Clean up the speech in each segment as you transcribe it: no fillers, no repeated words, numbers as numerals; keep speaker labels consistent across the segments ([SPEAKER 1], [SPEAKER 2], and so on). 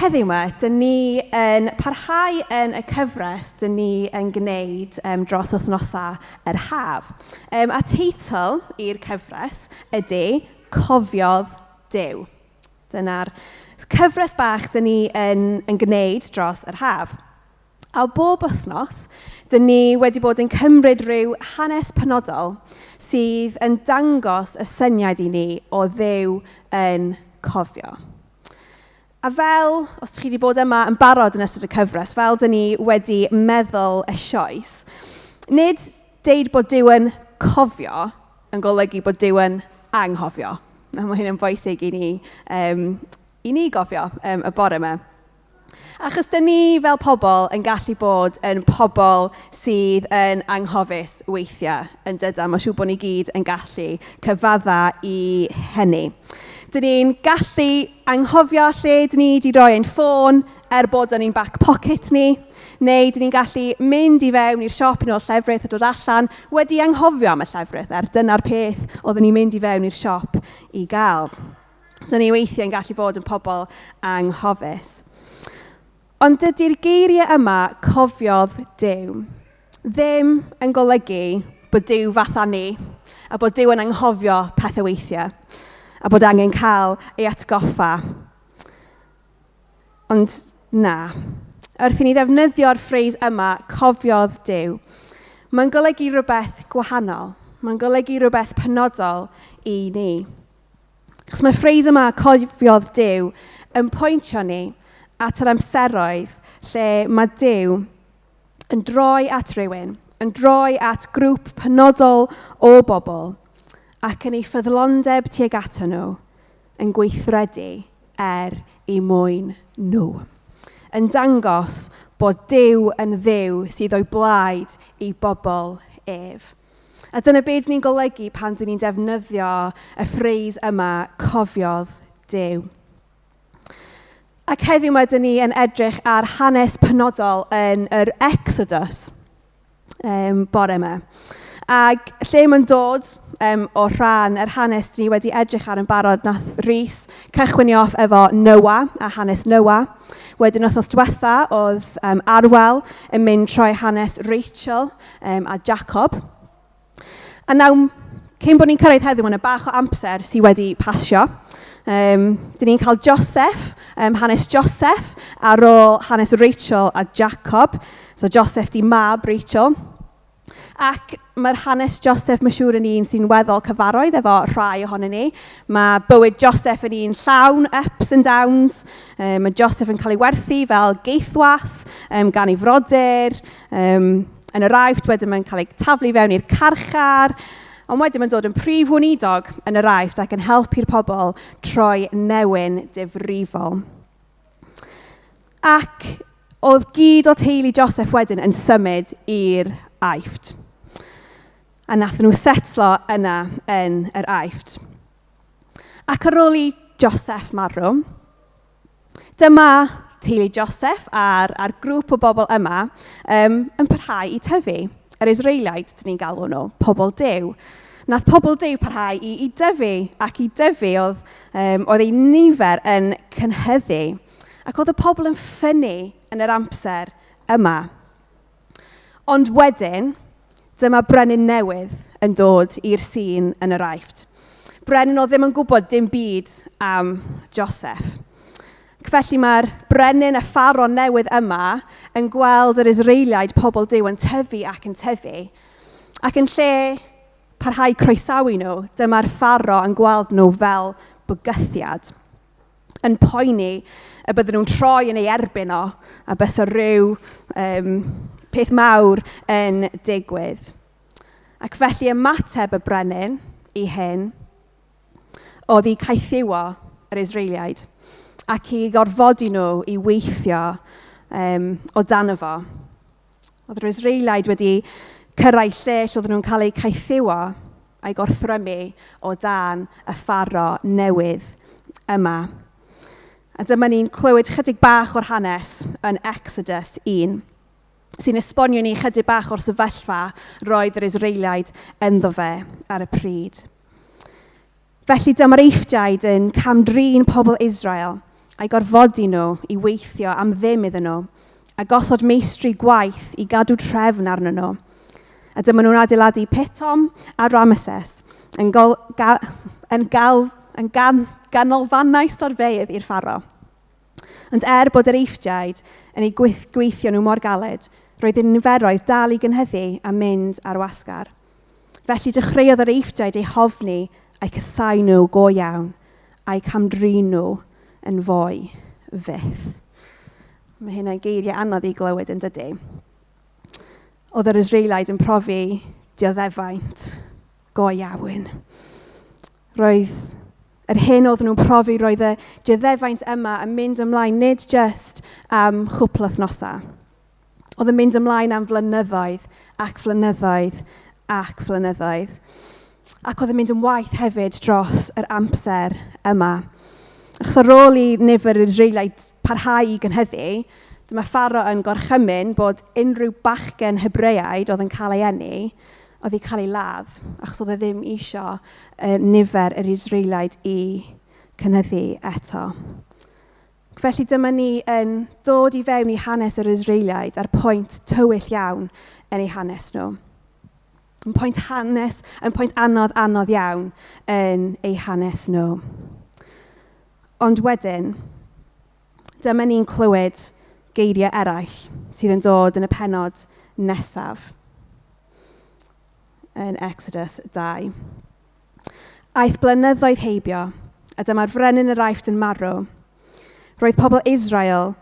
[SPEAKER 1] Heddiw 'ma, dyn ni yn parhau yn y cyfres dyn ni yn gwneud dros wythnosau yr haf. A teitl i'r cyfres ydy Cofiodd Duw. Dyna'r cyfres bach dyn ni yn gwneud dros yr haf. A bob wythnos, dyn ni wedi bod yn cymryd rhyw hanes penodol sydd yn dangos y syniad i ni o Dduw yn cofio. A fel, os chi wedi bod yma yn barod yn ystod y cyfres, fel dyn ni wedi meddwl eisoes, nid deud bod Duw yn cofio yn golygu bod Duw yn anghofio. A mae hyn yn bwysig i ni gofio y bore yma. Achos dyn ni fel pobl yn gallu bod yn pobl sydd yn anghofus weithiau yn dydan. Mae'n siŵr bod ni gyd yn gallu cyfadda i hynny. Dyn ni'n gallu anghofio lle dyn ni wedi rhoi ein ffôn er bod yn ein back pocket ni. Neu dyn ni'n gallu mynd i fewn i'r siop i nôl llefrith a dod allan wedi anghofio am y llefrith, er dyna'r peth oedden ni'n mynd i fewn i'r siop i gael. Dyn ni weithiau yn gallu bod yn pobl anghofus. Ond dydy'r geiriau yma, "cofiodd Duw", ddim yn golygu bod Duw fatha ni, a bod Duw yn anghofio pethau weithiau, a bod angen cael ei atgoffa. Ond na, wrth i ni ddefnyddio'r phrase yma, "cofiodd Duw", mae'n golygu rhywbeth gwahanol. Mae'n golygu rhywbeth penodol i ni. Achos mae'r phrase yma, "cofiodd Duw", yn pwyntio ni at yr amseroedd lle mae Duw yn droi at rhywun, yn droi at grŵp penodol o bobl ac yn ei ffyddlondeb tuag ato nhw yn gweithredu er eu mwyn nhw. Yn dangos bod Duw yn Dduw sydd o'i blaid ei bobl ef. A dyna beth ni'n golygu pan dyn ni'n defnyddio y phrase yma, "cofiodd Duw". Ac heddiw mae dyn ni yn edrych ar hanes penodol yn yr Exodus bore yma. Ac lle mae'n dod o rhan yr hanes dyn ni wedi edrych ar yn barod, nath Rhys cychwyn ni off efo Noah a hanes Noah. Wedyn wythnos diwetha oedd Arwel yn mynd trwy hanes Rachel a Jacob. A nawr, cyn bod ni'n cyrraedd heddiw, mae'n bach o amser sydd wedi pasio. Dyn ni'n cael Joseph, hanes Joseph, ar ôl hanes Rachel a Jacob. So Joseph di mab Rachel. Ac mae'r hanes Joseph, mae'n siŵr, yn un sy'n weddol cyfarwydd efo rhai ohono ni. Mae bywyd Joseph yn un llawn ups and downs. Mae Joseph yn cael ei werthu fel geithwas gan ei frodyr. Yn yr Aifft, wedyn mae'n cael ei taflu fewn i'r carchar. Ond wedyn mae'n dod yn prif weinidog yn yr Aifft ac yn helpu'r pobl troi newyn difrifol. Ac oedd gyd o teulu Joseph wedyn yn symud i'r Aifft. A nath nhw setlo yna yn yr Aifft. Ac ar ôl i Joseph marw, dyma teulu Joseph a'r grŵp o bobl yma yn parhau i tyfu. Yr Israeliaid, dyn ni'n galw nhw, pobl Duw. Nath pobl Duw parhau i dyfu ac i dyfu, oedd ei nifer yn cynhyddu. Ac oedd y pobl yn ffynnu yn yr amser yma. Ond wedyn, dyma brenin newydd yn dod i'r sîn yn yr Aifft. Brenin oedd ddim yn gwybod dim byd am Joseph. Ac felly mae'r brenin, y pharaoh newydd yma, yn gweld yr Israeliaid, pobl Duw, yn tyfu ac yn tyfu. Ac yn lle parhau croesawu nhw, dyma'r pharaoh yn gweld nhw fel bygythiad. Yn poeni y bydden nhw'n troi yn ei erbyn o a bysa rhyw peth mawr yn digwydd. Ac felly ymateb y brenin i hyn oedd i caethiwo yr Israeliaid ac i gorfodi nhw i weithio o dan fo. Oedd yr Israeliaid wedi cyrraedd lle lle oedden nhw'n cael eu caethiwo a'i gorthrymu o dan y pharaoh newydd yma. A dyma ni'n clywed chydig bach o'r hanes yn Exodus 1, sy'n esbonio ni chydig bach o'r sefyllfa roedd yr Israeliaid ynddo fe ar y pryd. Felly dyma'r Eifftiaid yn camdrin pobl Israel. a'i gorfodi nhw i weithio am ddim iddyn nhw, a gosod meistri gwaith i gadw trefn arnyn nhw. A dyma nhw'n adeiladu Pitom a Ramesses yn, gol, ga, yn, gal, yn gan, ganolfannau storfeydd i'r Pharo. Ond er bod yr Eifftiaid yn eu gweithio nhw mor galed, roedd y niferoedd dal i gynhyddu a mynd ar wasgar. Felly dechreuodd yr Eifftiaid eu hofni a'u casáu nhw go iawn, a'u camdrin nhw yn fwy fyth. Mae hynna'n geiriau anodd i glywed yn dydy. Oedd yr Israeliaid yn profi dioddefaint go iawn. Roedd yr hyn oedd nhw'n profi, roedd y dioddefaint yma yn mynd ymlaen nid jyst am chwpl wythnosau. Oedd yn mynd ymlaen am flynyddoedd ac flynyddoedd ac flynyddoedd. Ac oedd yn mynd yn waith hefyd dros yr amser yma. Achos ar ôl i nifer yr Israeliaid parhau i gynhyddu, dyma Pharo yn gorchymyn bod unrhyw bachgen Hebreaid oedd yn cael ei eni, oedd i cael ei ladd, achos oedd e ddim isio nifer yr Israeliaid i cynhyddu eto. Felly dyma ni yn dod i fewn i hanes yr Israeliaid a'r pwynt tywyll iawn yn eu hanes nhw. Yn pwynt hanes, yn pwynt anodd, anodd iawn yn eu hanes nhw. Ond wedyn, dyma ni'n clywed geiriau eraill sydd yn dod yn y pennod nesaf yn Exodus 2. Aeth blynyddoedd heibio, a dyma'r frenin yr Aifft yn marw. Roedd pobl Israel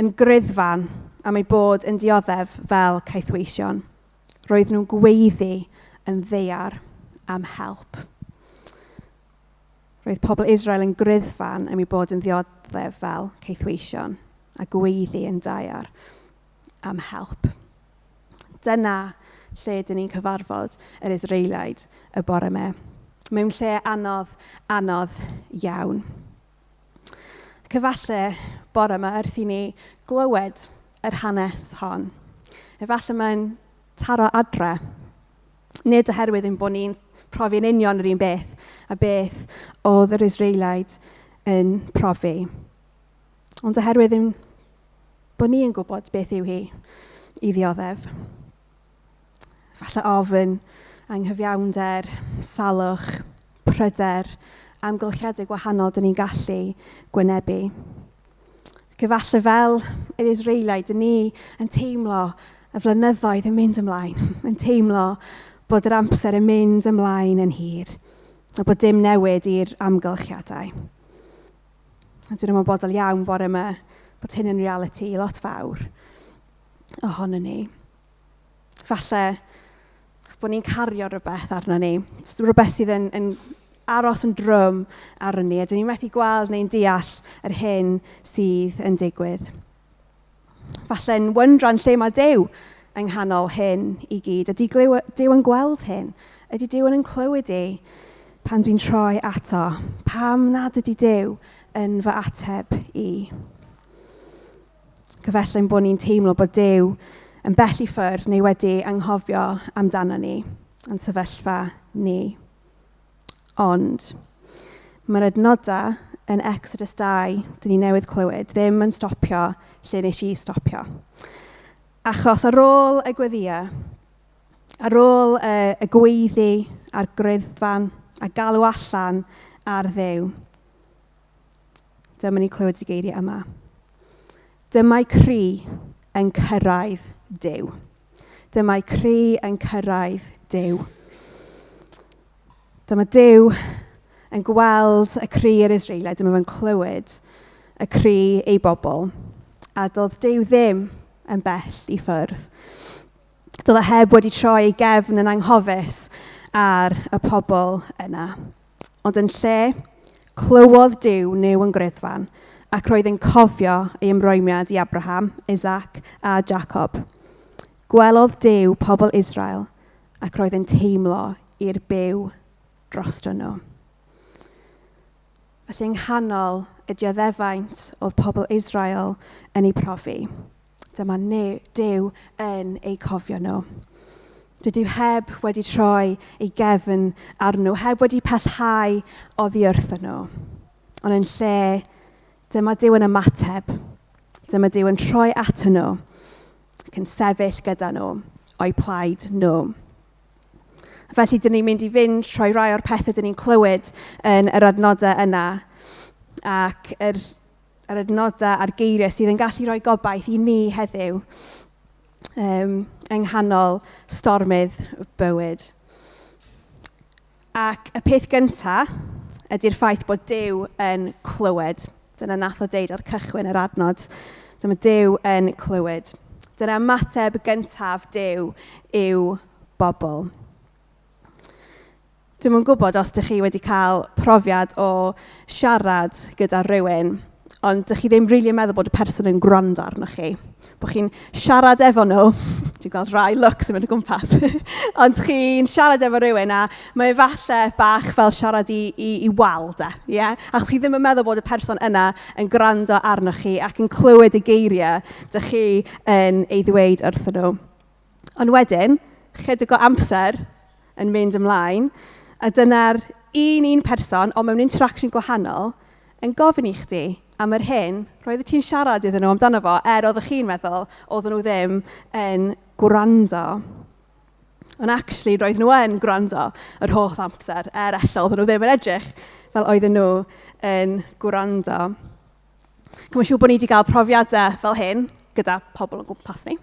[SPEAKER 1] yn griddfan am eu bod yn dioddef fel caethweision. Roedd nhw'n gweiddi yn ddaear am help. Roedd pobl Israel yn griddfan am eu bod yn ddioddef fel caethweision a gweiddi yn daear am help. Dyna lle dyn ni'n cyfarfod yr Israeliaid y bore 'ma. Mewn lle anodd, anodd iawn. Ac efallai bore yma wrth i ni glywed yr hanes hon. Efallai mae'n taro adre. Nid oherwydd ein bod ni'n profi'n union yr un beth a beth oedd yr Israeliaid yn profi. Ond oherwydd ein bod ni yn gwybod beth yw hi i ddioddef. Falle ofn, anghyfiawnder, salwch, pryder, amgylchiadau gwahanol dyn ni'n gallu gwynebu. Ac efallai fel yr Israeliaid, dyn ni yn teimlo y flynyddoedd yn mynd ymlaen, yn teimlo bod yr amser yn mynd ymlaen yn hir, a bod dim newid i'r amgylchiadau. A dwi'n ymwybodol iawn bore yma bod hyn yn realiti lot fawr ohono ni. Falle bod ni'n cario rhywbeth arno ni, rhywbeth sydd yn aros yn drwm arno ni, a dyn ni'n methu gweld neu'n deall yr hyn sydd yn digwydd. Falle'n wyndran lle mae Duw yng nghanol hyn i gyd. Ydy Duw yn gweld hyn? Ydy Duw yn clywed i pan dwi'n troi ato? Pam nad ydy Duw yn fy ateb i? Cyfelly'n bod ni'n teimlo bod Duw yn bell i ffwrdd neu wedi anghofio amdano ni, yn sefyllfa ni. Ond mae'r adnodau yn Exodus 2, dyn ni newydd clywed, ddim yn stopio lle nes i stopio. Achos ar ôl y gweddïau, ar ôl y gweiddi a'r griddfan a galw allan ar Dduw, dyma ni'n clywed y geiriau yma. Dyma'i cri yn cyrraedd Duw. Dyma'i cri yn cyrraedd Duw. Dyma Duw yn gweld y cri yr Israeliaid, dyma fe'n clywed y cri ei bobl. A doedd Duw ddim yn bell i ffwrdd. Doedd e heb wedi troi ei gefn yn anghofus ar y pobl yna. Ond yn lle, clywodd Duw nhw yn griddfan, ac roedd yn cofio ei ymrwymiad i Abraham, Isaac a Jacob. Gwelodd Duw pobl Israel, ac roedd yn teimlo i'r byw drosto nhw. Felly yng nghanol y dioddefaint oedd pobl Israel yn ei profi, dyma Duw yn eu cofio nhw. Dydy heb wedi troi ei gefn arnyn nhw, heb wedi pellhau oddi wrthyn nhw. Ond yn lle, Dyma Duw yn ymateb. Dyma Duw yn troi ato nhw ac yn sefyll gyda nhw o'i plaid nhw. Felly, dyn ni'n mynd i fynd trwy rai o'r pethau dyn ni'n clywed yn yr adnodau yna ac yr, yr adnodau a'r geiriau sydd yn gallu rhoi gobaith i ni heddiw um, yng nghanol stormydd bywyd. Ac y peth gyntaf ydy'r ffaith bod Duw yn clywed. Dyna nath o deud ar cychwyn yr adnod. Dyma Duw yn clywed. Dyna ymateb gyntaf Duw i'w bobl. Dwi'm yn gwybod os dych chi wedi cael profiad o siarad gyda rhywun, ond dych chi ddim rili yn meddwl bod y person yn gwrando arnoch chi. Bod chi'n siarad efo nhw, dwi'n gweld rai looks yn mynd o gwmpas, ond chi'n siarad efo rhywun a mae falle bach fel siarad i, i, i wal de, ie? Yeah? Achos chi ddim yn meddwl bod y person yna yn gwrando arnoch chi ac yn clywed y geiriau dych chi yn ei ddweud wrthyn nhw. Ond wedyn, chydig o amser yn mynd ymlaen, a dyna'r un un person, ond mewn interaction gwahanol, yn gofyn i chdi am yr hyn roeddet ti'n siarad iddyn nhw amdano fo, er oeddech chi'n meddwl oedden nhw ddim yn gwrando. Ond actually, roedd nhw yn gwrando yr holl amser, er ella oedden nhw ddim yn edrych fel oedden nhw yn gwrando. Ac mae'n siŵr bod ni wedi cael profiadau fel hyn gyda pobl o gwmpas ni.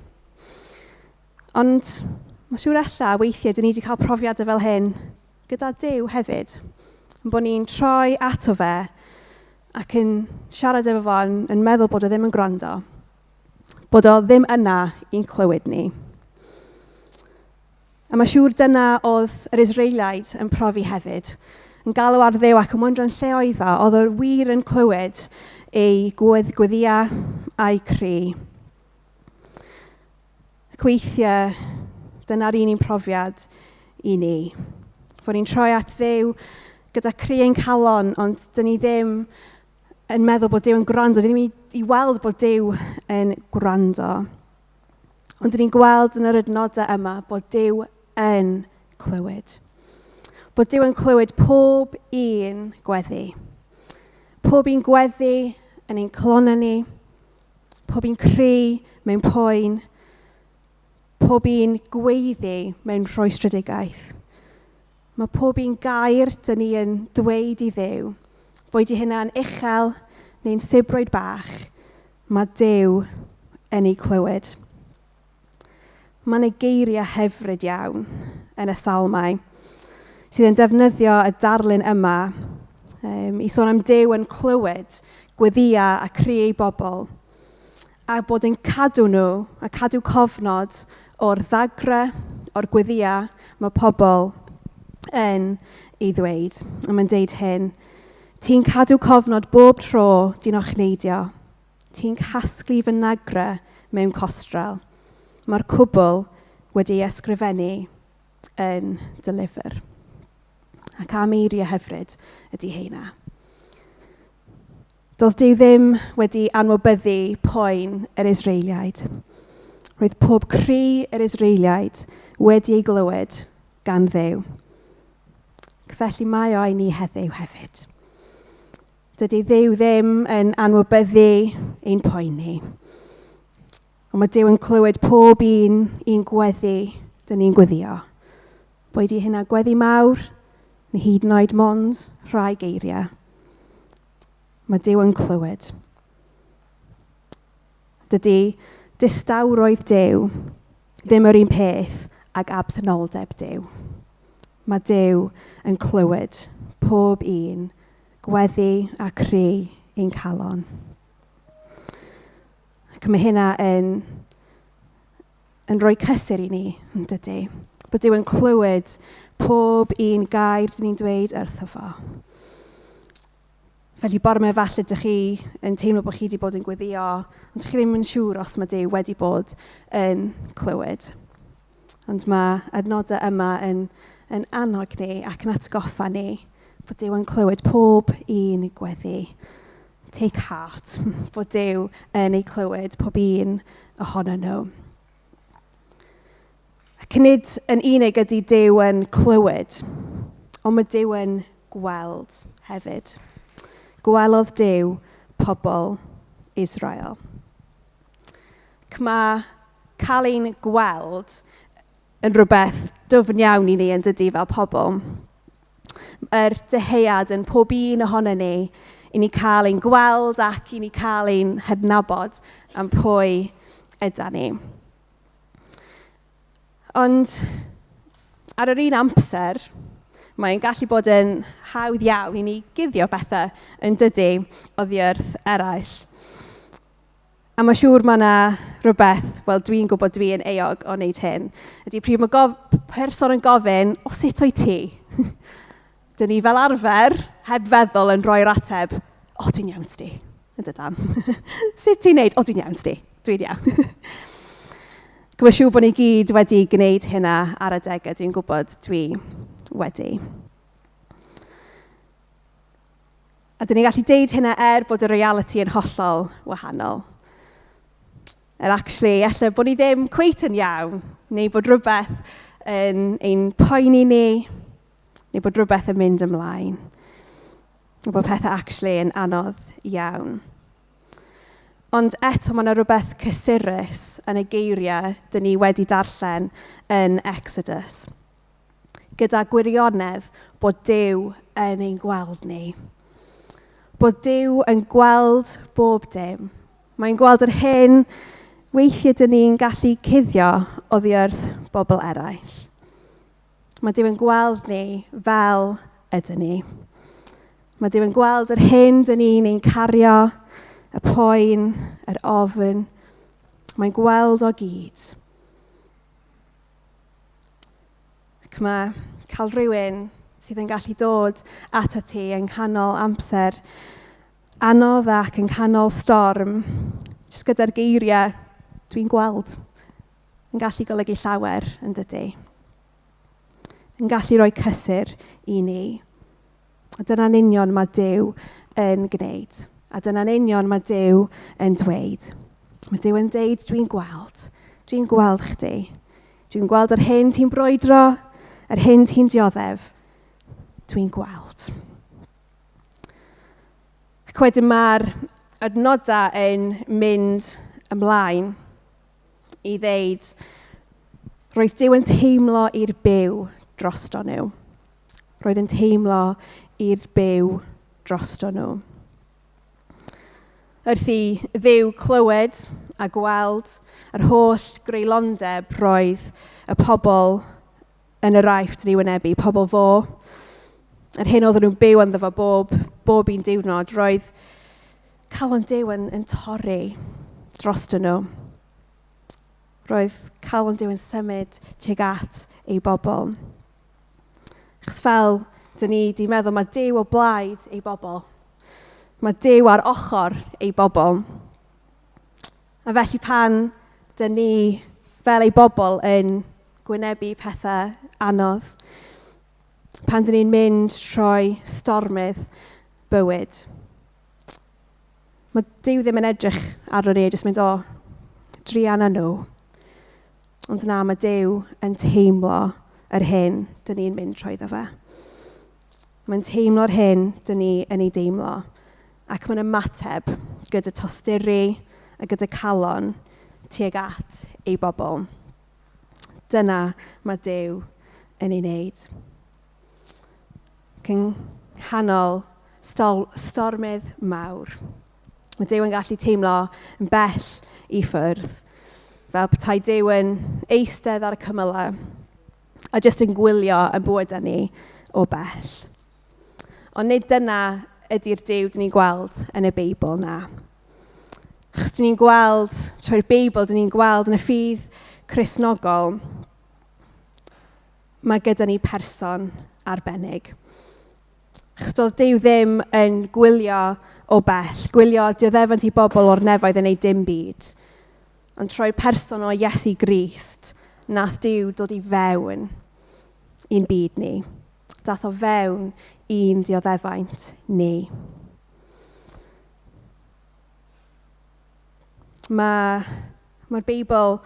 [SPEAKER 1] Ond mae'n siŵr ella weithiau dyn ni wedi cael profiadau fel hyn gyda Duw hefyd. Yn bod ni'n troi ato fe ac yn siarad efo fo yn, yn meddwl bod o ddim yn gwrando. Bod o ddim yna i'n clywed ni. A mae siŵr dyna oedd yr Israeliaid yn profi hefyd. Yn galw ar Dduw ac yn wondro'n lle oedd o, oedd o wir yn clywed ei gwedd gweddia a'i cri. Ac weithiau, dyna'r un un profiad i ni. Fod ni'n troi at Dduw gyda cri ein calon, ond dyn ni ddim yn meddwl bod Duw yn gwrando, dyn ni ddim i, i weld bod Duw yn gwrando. Ond dyn ni'n gweld yn yr adnodau yma bod Duw yn clywed. Bod Duw yn clywed pob un gweddi. Pob un gweddi yn ein calonnau ni, pob un cri mewn poen, pob un gweiddi mewn rhwystredigaeth. Mae pob un gair dyn ni yn dweud i Dduw, boed i hynna'n uchel neu'n sibrwyd bach, mae Duw yn ei clywed. Mae yna geiriau hyfryd iawn yn y salmau sydd yn defnyddio y darlun yma um, i sôn am Duw yn clywed gweddia a creu bobl a bod yn cadw nhw a cadw cofnod o'r ddagre, o'r gweddia mae pobl yn ei ddweud. A mae'n deud hyn, ti'n cadw cofnod bob tro dwi'n ochneidio. Ti'n casglu fy nagre mewn costrel. Mae'r cwbl wedi ei ysgrifennu yn dy lyfr. Ac am eiriau hyfryd ydy heina. Doedd Duw ddim wedi anwybyddu poen yr Israeliaid. Roedd pob cri yr Israeliaid wedi ei glywed gan Dduw. Ac felly mae o i ni heddiw hefyd. Dydy Dduw ddim yn anwybyddu ein poen ni. Ond mae Duw yn clywed pob un i'n gweddi dyn ni'n gweddio. Boed i hynna gweddi mawr, neu hyd yn oed mond rhai geiriau. Mae Duw yn clywed. Dydy distawrwydd Duw ddim yr un peth ag absenoldeb Duw. Mae Duw yn clywed pob un gweddi a cri ein calon. Ac mae hynna yn, yn rhoi cysur i ni, yn dydy? Bod Duw yn clywed pob un gair dyn ni'n dweud wrtho fo. Felly bore 'ma falle dych chi yn teimlo bod chi wedi bod yn gweddio, ond dych chi ddim yn siŵr os mae Duw wedi bod yn clywed. Ond mae adnodau yma yn, yn annog ni ac yn atgoffa ni bod Duw yn clywed pob un gweddi. Take heart bod Duw yn ei clywed pob un ohonyn nhw. Ac nid yn unig ydy Duw yn clywed, ond mae Duw yn gweld hefyd. Gwelodd Duw pobl Israel. Ac mae cael ein gweld yn rhywbeth dwfn iawn i ni yn dydy fel pobl. Yr dyhead yn pob un ohono ni i ni cael ein gweld ac i ni cael ein hadnabod am pwy yda ni. Ond ar yr un amser, mae'n gallu bod yn hawdd iawn i ni guddio bethau yn dydy oddi wrth eraill. A mae'n siŵr mae yna rhywbeth, wel dwi'n gwybod dwi yn euog o wneud hyn, ydy pryd mae person yn gofyn, o sut wyt ti? Dyn ni fel arfer, heb feddwl, yn rhoi'r ateb, o dwi'n iawn sti, yn dydan. Sut ti'n neud? O dwi'n iawn sti, dwi'n iawn. Mae'n siŵr bod ni gyd wedi gwneud hynna ar adegau, dwi'n gwybod dwi wedi. A dyn ni'n gallu deud hynna er bod y realiti yn hollol wahanol. Er actually, ella bod ni ddim cweit yn iawn, neu bod rhywbeth yn ein poeni ni, neu bod rhywbeth yn mynd ymlaen. Neu bod pethau actually yn anodd iawn. Ond eto mae yna rhywbeth cysurus yn y geiriau dyn ni wedi darllen yn Exodus. Gyda gwirionedd bod Duw yn ein gweld ni. Bod Duw yn gweld bob dim. Mae'n gweld yr hyn weithiau dyn ni'n gallu cuddio oddi wrth bobl eraill. Mae Duw yn gweld ni fel ydyn ni. Mae Duw yn gweld yr hyn dyn ni'n ein cario, y poen, yr ofn. Mae'n gweld o gyd. Ac mae cael rhywun sydd yn gallu dod atat ti yng nghanol amser anodd ac yng nghanol storm, jyst gyda'r geiriau dwi'n gweld, yn gallu golygu llawer yn dydy. Yn gallu rhoi cysur i ni. A dyna'n union mae Duw yn gwneud. A dyna'n union mae Duw yn dweud. Mae Duw yn deud, dwi'n gweld. Dwi'n gweld chdi. Dwi'n gweld yr hyn ti'n brwydro, yr hyn ti'n dioddef. Dwi'n gweld. Ac wedyn mae'r adnodau yn mynd ymlaen i ddeud, roedd Duw yn teimlo i'r byw drosto nhw. Roedd yn teimlo i'r byw drosto nhw. Wrth i Dduw clywed a gweld yr holl greulondeb roedd y pobl yn yr Aifft yn ei wynebu, pobl fo, yr hyn oedden nhw'n byw ynddo fo bob un diwrnod, roedd calon Duw yn torri drostyn nhw. Roedd calon Duw yn symud tuag at ei bobl. Achos fel dyn ni di meddwl, mae Duw o blaid ei bobl. Mae Duw ar ochr ei bobl. A felly pan dyn ni fel ei bobl yn gwynebu pethau anodd, pan dyn ni'n mynd trwy stormydd bywyd, mae Duw ddim yn edrych arno ni a jyst mynd, o, druan â nhw. Ond na, mae Duw yn teimlo yr hyn dyn ni'n mynd trwyddo fe. Mae'n teimlo'r hyn dyn ni yn ei deimlo, ac mae'n ymateb gyda tosturi a gyda calon tuag at ei bobl. Dyna mae Duw yn ei wneud. Ac yng nghanol stormydd mawr, mae Duw yn gallu teimlo yn bell i ffwrdd, fel petai Duw yn eistedd ar y cymylau a jyst yn gwylio y bywydau ni o bell. Ond nid dyna ydy'r Duw dyn ni'n gweld yn y Beibl na. Achos dyn ni'n gweld, trwy'r Beibl, dyn ni'n gweld yn y ffydd Cristnogol, mae gyda ni person arbennig. Achos doedd Duw ddim yn gwylio o bell, gwylio dioddefant i bobl o'r nefoedd yn ei dim byd. Ond trwy'r person o Iesu Grist, nath Duw dod i fewn i'n byd ni. Dath o fewn i'n dioddefaint ni. Mae'r Beibl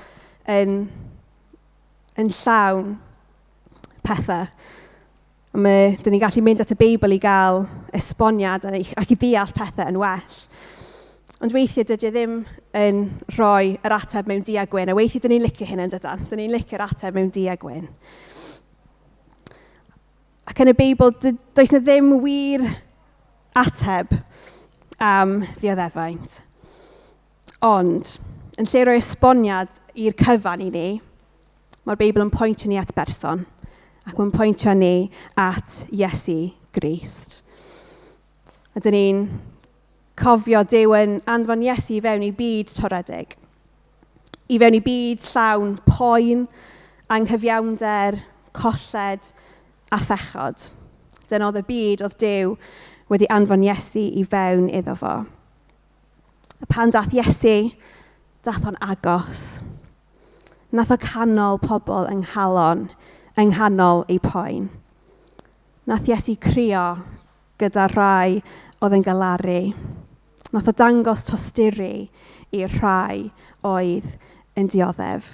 [SPEAKER 1] yn llawn pethau. A dyn ni'n gallu mynd at y Beibl i gael esboniad ac i ddeall pethau yn well. Ond weithiau dydy e ddim yn rhoi yr ateb mewn du a gwyn. A weithiau dyn ni'n licio hynny yn dydan. Dyn ni'n licio'r ateb mewn du a gwyn. Ac yn y Beibl, does na ddim wir ateb am ddioddefaint. Ond, yn lle rhoi esboniad i'r cyfan i ni, mae'r Beibl yn pwyntio ni at berson. Ac mae'n pwyntio ni at Iesu Grist. A dyn ni'n cofio Duw yn anfon Iesu i fewn i byd toredig. I fewn i byd llawn poen, anghyfiawnder, colled a phechod. Dyna oedd y byd oedd Duw wedi anfon Iesu i fewn iddo fo. A pan dath Iesu, dath o'n agos. Nath o canol pobl yng nghalon, yng nghanol eu poen. Nath Iesu crio gyda rhai oedd yn galaru. Nath o dangos tosturi i'r rhai oedd yn dioddef.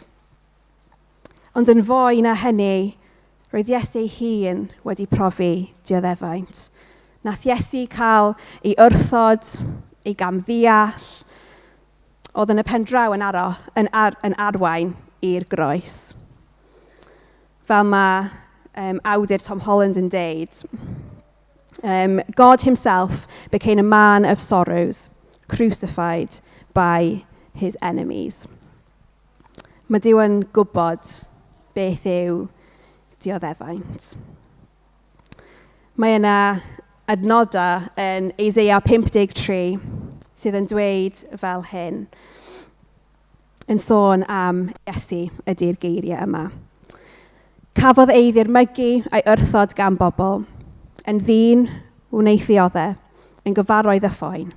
[SPEAKER 1] Ond yn fwy na hynny, roedd Iesu ei hun wedi profi dioddefaint. Nath Iesu cael ei wrthod, ei gamddeall, oedd yn y pen draw yn, aro, yn, ar, yn arwain i'r groes. Fel mae awdur Tom Holland yn deud, God himself became a man of sorrows, crucified by his enemies. Mae Duw yn gwybod beth yw dioddefaint. Mae yna adnodau yn Isaiah 53 sydd yn dweud fel hyn, yn sôn am Iesu ydy'r geiriau yma. Cafodd ei ddirmygu a'i wrthod gan bobl, yn ddyn wnaeth ddioddef, yn gyfarwydd â phoen.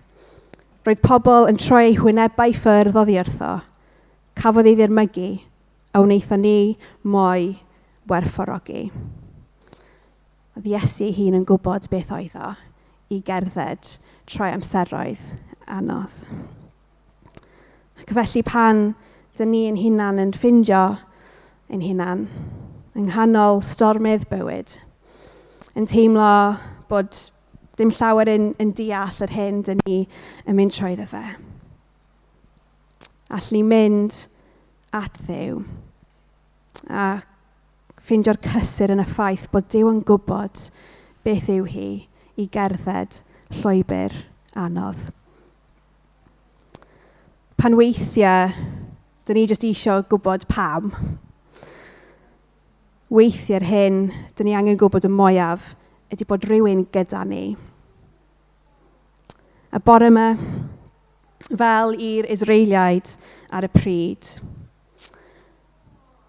[SPEAKER 1] Roedd pobl yn troi eu hwynebau ffyrdd oddi wrtho. Cafodd ei ddirmygu, a wnaethon ni mo'i werthfawrogi. Oedd Iesu ei hun yn gwybod beth oedd o i gerdded trwy amseroedd anodd. Ac felly pan dyn ni'n hunan yn ffindio ein hunan yng nghanol stormydd bywyd, yn teimlo bod dim llawer yn deall yr hyn dyn ni yn mynd trwyddo fe. Allwn ni mynd at Dduw a ffeindio'r cysur yn y ffaith bod Duw yn gwybod beth yw hi i gerdded llwybr anodd. Pan weithiau, dyn ni jyst eisiau gwybod pam. Weithiau'r hyn dyn ni angen gwybod y mwyaf ydy bod rhywun gyda ni. A bore yma, fel i'r Israeliaid ar y pryd,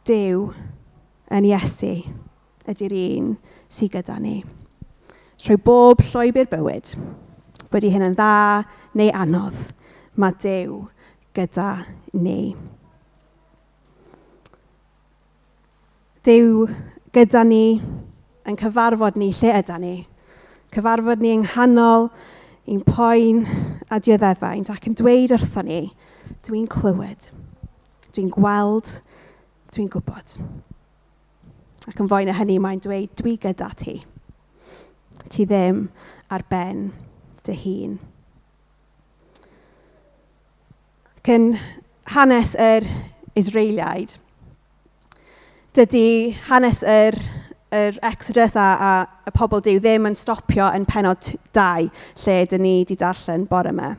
[SPEAKER 1] Duw yn Iesu ydy'r un sydd gyda ni. Trwy bob llwybr bywyd, wedi hyn yn dda neu anodd, mae Duw gyda ni. Duw gyda ni yn cyfarfod ni lle yda ni. Cyfarfod ni yng nghanol ein poen a dioddefaint ac yn dweud wrtho ni, dwi'n clywed, dwi'n gweld, dwi'n gwybod. Ac yn fwy na hynny, mae'n dweud, dwi gyda ti. Ti ddim ar ben dy hun. Ac yn hanes yr Israeliaid, dydy hanes yr Exodus a y pobl Duw ddim yn stopio yn pennod 2, lle dyn ni wedi darllen bore yma.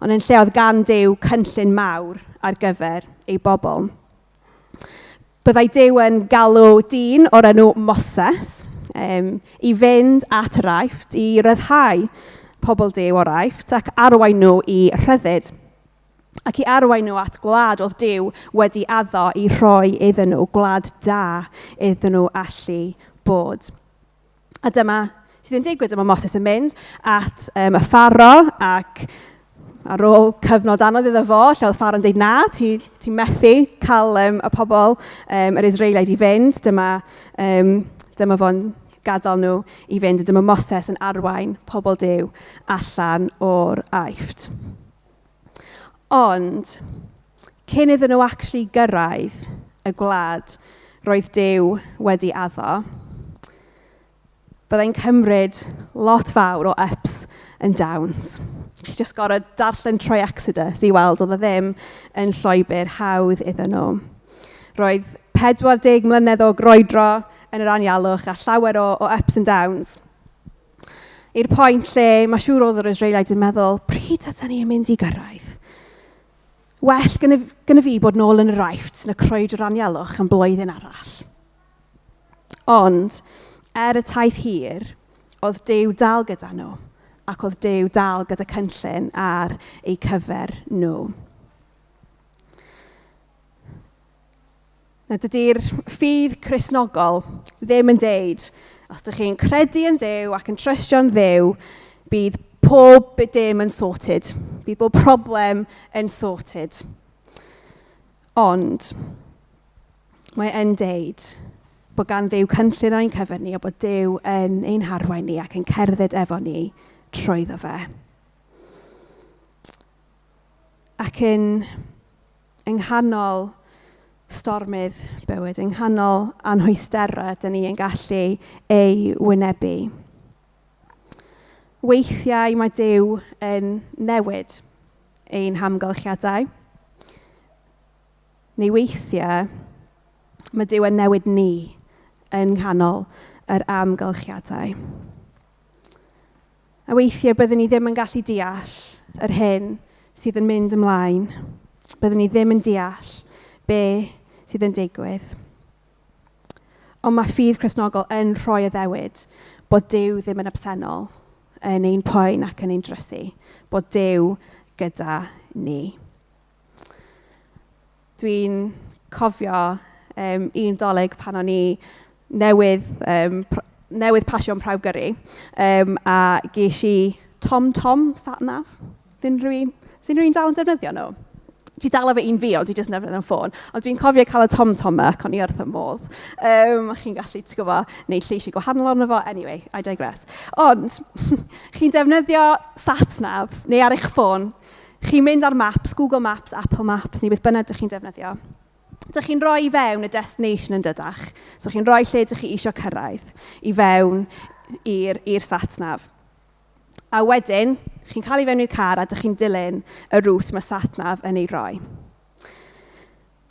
[SPEAKER 1] Ond yn lle oedd gan Duw cynllun mawr ar gyfer ei bobl. Byddai Duw yn galw dyn o'r enw Moses i fynd at yr Aifft, i ryddhau pobl Duw o'r Aifft ac arwain nhw i rhyddid. Ac i arwain nhw at gwlad oedd Duw wedi addo i rhoi iddyn nhw, gwlad da iddyn nhw allu bod. A dyma sydd yn digwydd, dyma Moses yn mynd at y Pharo ac ar ôl cyfnod anodd iddo fo, lle oedd Pharaoh yn dweud na, ti methu cael y pobl, yr Israeliaid i fynd, dyma fo'n gadael nhw i fynd, a dyma Moses yn arwain pobl Duw allan o'r Aifft. Ond, cyn iddyn nhw actually gyrraedd y gwlad roedd Duw wedi addo, byddai'n cymryd lot fawr o ups and downs. Chi jyst gorfod darllen trwy Exodus i weld oedd e ddim yn llwybr hawdd iddyn nhw. Roedd 40 mlynedd o groedro yn yr anialwch a llawer o, o ups and downs. I'r pwynt lle mae siŵr oedd yr Israeliaid yn meddwl, pryd ydyn ni'n mynd i gyrraedd? Well gyda, gyda fi bod nôl yn yr Aifft na crwydro'r anialwch am blwyddyn arall. Ond, er y taith hir, oedd Duw dal gyda nhw, ac oedd Duw dal gyda cynllun ar eu cyfer nhw. Na, dydy'r ffydd Cristnogol ddim yn deud, os ydych chi'n credu yn Duw ac yn trystio'n Dduw, bydd pob dim yn sorted. Bydd bob problem yn sorted. Ond, mae yn deud bod gan Dduw cynllun ar ein cyfer ni a bod Duw yn ein harwain ni ac yn cerdded efo ni trwyddo fe. Ac yn yng nghanol stormydd bywyd, yng nghanol anhwysterau, dyn ni yn gallu ei wynebu. Weithiau mae Duw yn newid ein hamgylchiadau. Neu weithiau mae Duw yn newid ni yn nghanol yr amgylchiadau. A weithiau byddwn ni ddim yn gallu deall yr hyn sydd yn mynd ymlaen. Byddwn ni ddim yn deall be sydd yn digwydd. Ond mae ffydd Cristnogol yn rhoi addewid bod Duw ddim yn absennol yn ein poen ac yn ein drysu, bod Duw gyda ni. Dwi'n cofio um, un Dolig pan o'n i newydd, um, newydd pasio'n prawf gyrru um, a ges i TomTom sat-nav. Sy'n rhywun, sy'n rhywun dal yn defnyddio nhw? Dwi dal efo un fi, ond dwi jyst yn defnyddio'n ffôn. Ond dwi'n cofio cael y TomTom yma, ac o'n i wrth y modd. Um, chi'n gallu, ti'n gwybod, neud lleisiau gwahanol arno fo. Anyway, I digress. Ond, chi'n defnyddio sat-navs, neu ar eich ffôn, chi'n mynd ar maps, Google Maps, Apple Maps, neu beth bynnag ydych chi'n defnyddio. Dych chi'n rhoi i fewn y destination yn dydach. So chi'n rhoi lle ydych chi eisiau cyrraedd i fewn i'r sat-nav. A wedyn, chi'n cael i fewn i'r car a dych chi'n dilyn y route mae sat-nav yn ei roi.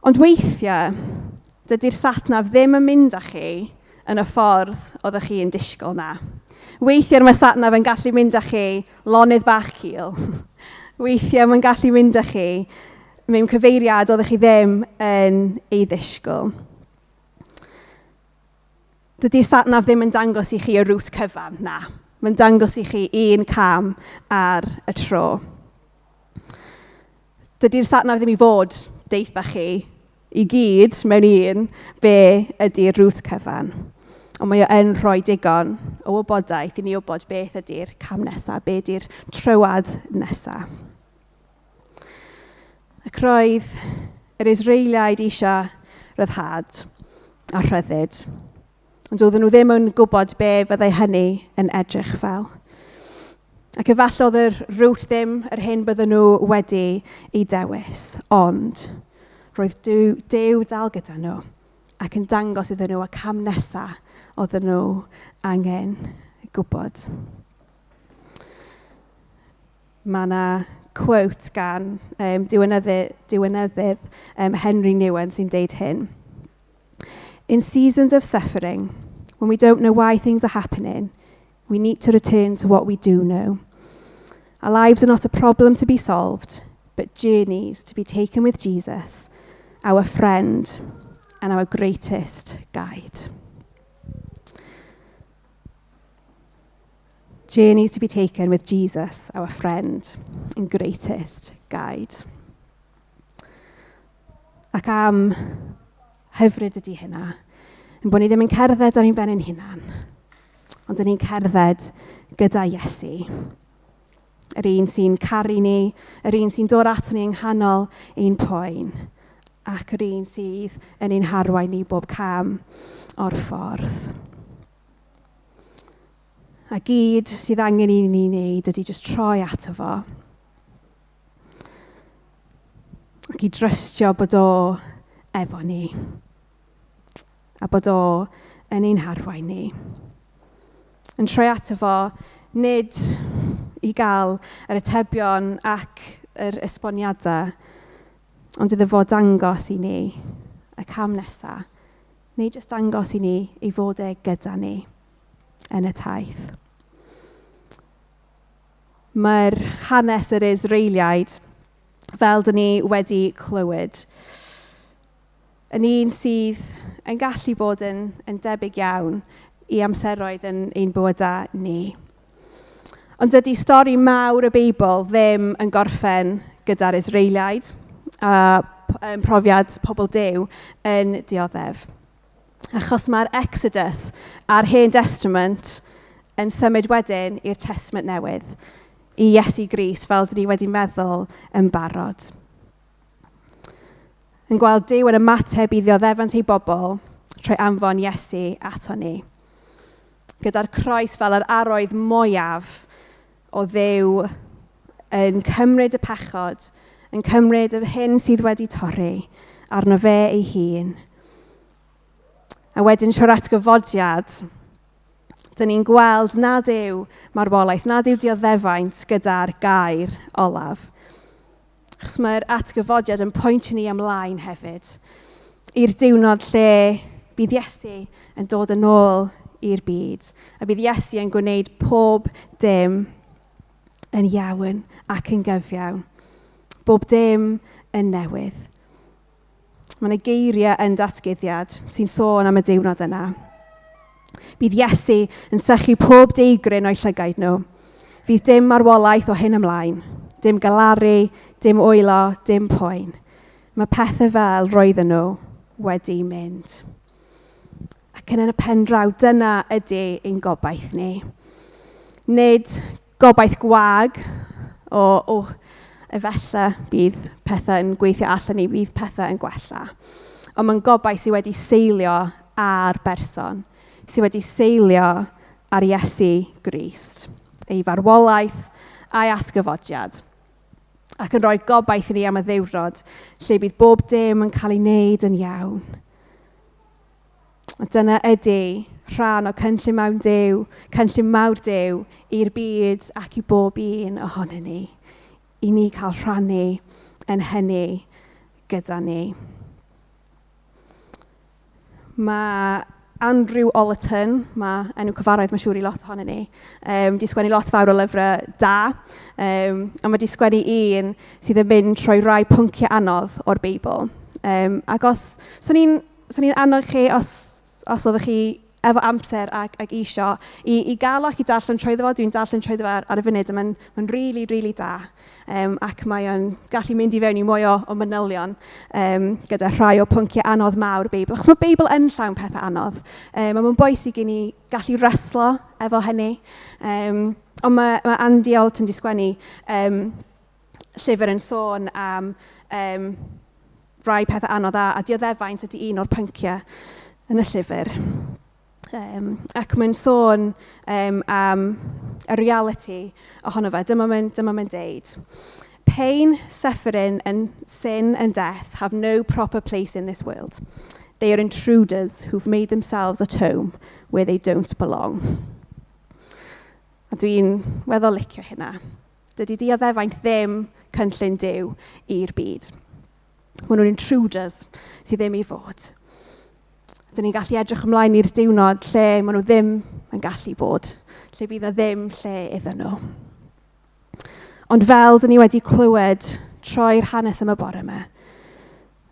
[SPEAKER 1] Ond weithiau, dydy'r sat-nav ddim yn mynd â chi yn y ffordd oeddech chi yn disgwyl na. Weithiau mae sat-nav yn gallu mynd â chi lonydd bach cul. Weithiau mae'n gallu mynd â chi mewn cyfeiriad oeddech chi ddim yn ei ddisgwyl. Dydy'r sat-nav ddim yn dangos i chi y route cyfan, na. Mae'n dangos i chi un cam ar y tro. Dydy'r sat-nav ddim i fod deutha chi i gyd mewn un be ydy'r route cyfan. Ond mae o yn rhoi digon o wybodaeth i ni wybod beth ydy'r cam nesaf, be ydy'r trywad nesaf. Ac roedd yr Israeliaid eisiau ryddhad a rhyddid. Ond oedden nhw ddim yn gwybod be fyddai hynny yn edrych fel. Ac efallai oedd yr route ddim yr hyn bydden nhw wedi ei dewis, ond roedd Duw, Duw dal gyda nhw ac yn dangos iddyn nhw y cam nesaf oedden nhw angen gwybod. Mae yna quote gan um, diwinyddydd, diwinyddydd um, Henry Nouwen sy'n deud hyn. In seasons of suffering, when we don't know why things are happening, we need to return to what we do know. Our lives are not a problem to be solved, but journeys to be taken with Jesus, our friend and our greatest guide. Journeys to be taken with Jesus, our friend and greatest guide. Ac am hyfryd ydy hynna, yn bod ni ddim yn cerdded ar ein ben ein hunan, ond yn ni'n cerdded gyda Iesu. Yr un sy'n caru ni, yr un sy'n dod ato ni yng nghanol ein poen, ac yr un sydd yn ein harwain ni bob cam o'r ffordd. A gyd sydd angen i ni wneud ydy jyst troi ato fo. Ac i drystio bod o efo ni. A bod o yn ein harwain ni. Yn troi ato fo, nid i gael yr atebion ac yr esboniadau, ond iddo fo dangos i ni y cam nesaf, neu jyst dangos i ni ei fod e gyda ni yn y taith. Mae'r hanes yr Israeliaid, fel dyn ni wedi clywed, yn un sydd yn gallu bod yn debyg iawn i amseroedd yn ein bywydau ni. Ond dydy stori mawr y Beibl ddim yn gorffen gyda'r Israeliaid a profiad pobl Duw yn dioddef. Achos mae'r Exodus a'r Hen Testament yn symud wedyn i'r Testament Newydd, i Iesu Grist, fel dyn ni wedi meddwl yn barod. Yn gweld Duw yn ymateb i ddioddefant ei bobl trwy anfon Iesu ato ni. Gyda'r croes fel yr arwydd mwyaf o Dduw yn cymryd y pechod, yn cymryd yr hyn sydd wedi torri arno fe ei hun. A wedyn trwy'r atgyfodiad, dyn ni'n gweld nad yw marwolaeth, nad yw dioddefaint gyda'r gair olaf. Achos mae'r atgyfodiad yn pwyntio ni ymlaen hefyd i'r diwrnod lle bydd Iesu yn dod yn ôl i'r byd. A bydd Iesu yn gwneud pob dim yn iawn ac yn gyfiawn. Bob dim yn newydd. Mae yna geiriau yn datguddiad sy'n sôn am y diwrnod yna. Bydd Iesu yn sychu pob deigryn o'i llygaid nhw. Fydd dim marwolaeth o hyn ymlaen. Dim galaru, dim wylo, dim poen. Mae pethau fel roedden nhw wedi mynd. Ac yn y pen draw, dyna ydy ein gobaith ni. Nid gobaith gwag o efallai bydd pethau yn gweithio allan ni, bydd pethau yn gwella. Ond mae'n gobaith sydd wedi seilio ar berson, sydd wedi seilio ar Iesu Grist, ei farwolaeth a'i atgyfodiad. Ac yn rhoi gobaith i ni am y ddiwrnod lle bydd bob dim yn cael ei wneud yn iawn. A dyna ydy rhan o cynllun mawr Duw, cynllun mawr Duw i'r byd ac i bob un ohonyn ni. I ni cael rhannu yn hynny gyda ni. Mae Andrew Ollerton, mae enw cyfarwydd mae'n siŵr i lot ohonyn ni, 'di sgwennu lot fawr o lyfrau da, a mae 'di sgwennu un sydd yn mynd trwy rai pynciau anodd o'r Beibl. Ac os, 'swn i'n, 'swn i'n annog chi, os oeddech chi efo amser ac isio, i gael o ac i darllen trwyddo fo. Dwi'n darllen trwyddo fo ar y funud a mae'n rili, rili da. Ac mae o'n gallu mynd i fewn i mwy o manylion gyda rhai o pynciau anodd mawr y Beibl. Achos mae'r Beibl yn llawn pethau anodd. A mae'n bwysig i ni gallu reslo efo hynny. Ond mae Andy Ollerton 'di sgwennu llyfr yn sôn am rai pethau anodd a dioddefaint ydy un o'r pynciau yn y llyfr. Ac mae'n sôn am y reality ohono fe. Dyma mae'n deud. Pain, suffering and sin and death have no proper place in this world. They are intruders who've made themselves at home where they don't belong. A dwi'n weddol licio hynna. Dydy dioddefaint ddim cynllun Duw i'r byd. Maen nhw'n intruders sydd ddim i fod. Dyn ni'n gallu edrych ymlaen i'r diwrnod lle maen nhw ddim yn gallu bod, lle bydd na ddim lle iddyn nhw. Ond fel dyn ni wedi clywed troi'r hanes am y bore yma,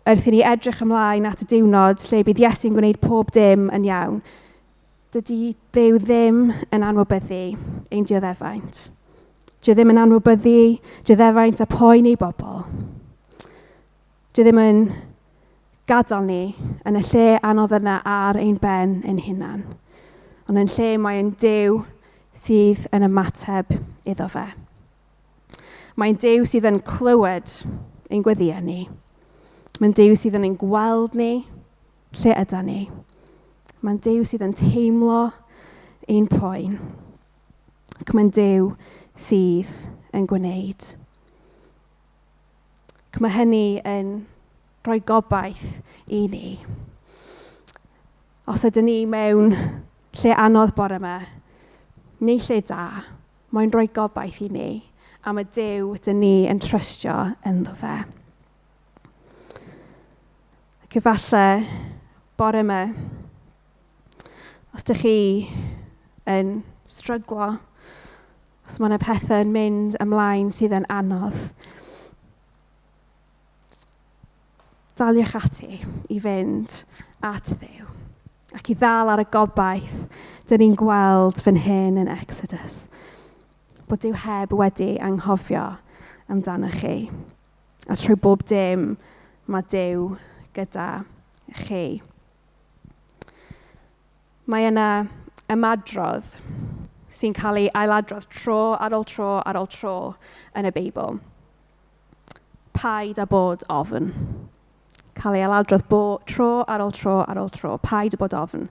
[SPEAKER 1] wrth i ni edrych ymlaen at y diwrnod lle bydd Iesu'n gwneud pob dim yn iawn, dydy Dduw ddim yn anwybyddu ein dioddefaint. Dyw e ddim yn anwybyddu dioddefaint a poen ei bobl. Dyw e ddim yn gadael ni yn y lle anodd yna ar ein ben ein hunan. Ond yn lle mae'n Duw sydd yn ymateb iddo fe. Mae'n Duw sydd yn clywed ein gweddïau ni. Mae'n Duw sydd yn ein gweld ni lle yda ni. Mae'n Duw sydd yn teimlo ein poen. Ac mae'n Duw sydd yn gwneud. Ac mae hynny yn rhoi gobaith i ni. Os ydyn ni mewn lle anodd bore yma, neu lle da, Mae'n rhoi gobaith i ni am y Duw dyn ni yn trystio ynddo fe. Ac efallai bore yma, os ydych chi yn stryglo, os mae yna pethau yn mynd ymlaen sydd yn anodd, daliwch ati i fynd at Dduw ac i ddal ar y gobaith dyn ni'n gweld fan hyn yn Exodus. Bod Duw heb wedi anghofio amdanoch chi. A trwy bob dim mae Duw gyda chi. Mae yna ymadrodd sy'n cael ei ailadrodd tro ar ôl tro ar ôl tro yn y Beibl. Paid â bod ofn. Cael ei ailadrodd tro ar ôl tro ar ôl tro. Paid â bod ofn.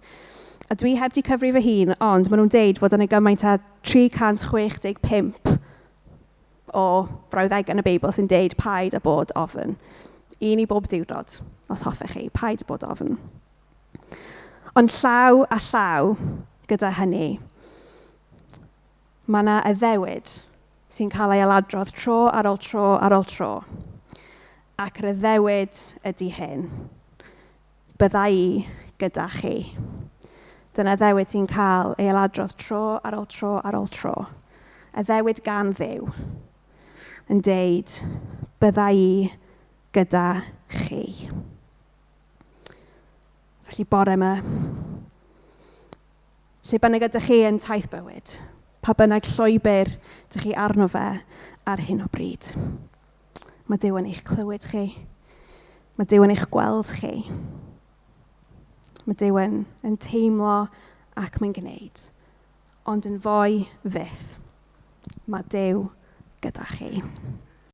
[SPEAKER 1] A dwi heb di cyfri fy hun, ond maen nhw'n deud fod yna gymaint â 365 o brawddegau yn y Beibl sy'n deud paid â bod ofn. Un i bob diwrnod, os hoffech chi, paid â bod ofn. Ond llaw a llaw gyda hynny, mae yna addewid sy'n cael ei ailadrodd tro ar ôl tro ar ôl tro. Ac yr addewid ydy hyn. Bydda i gyda chi. Dyna addewid sy'n cael ei ailadrodd tro ar ôl tro ar ôl tro. Addewid gan Dduw yn deud, bydda i gyda chi. Felly bore yma, lle bynnag ydych chi yn taith bywyd, pa bynnag llwybr ydych chi arno fe ar hyn o bryd. Mae Duw yn eich clywed chi. Mae Duw yn eich gweld chi. Mae Duw yn teimlo ac mae'n gwneud. Ond yn fwy fyth, mae Duw gyda chi.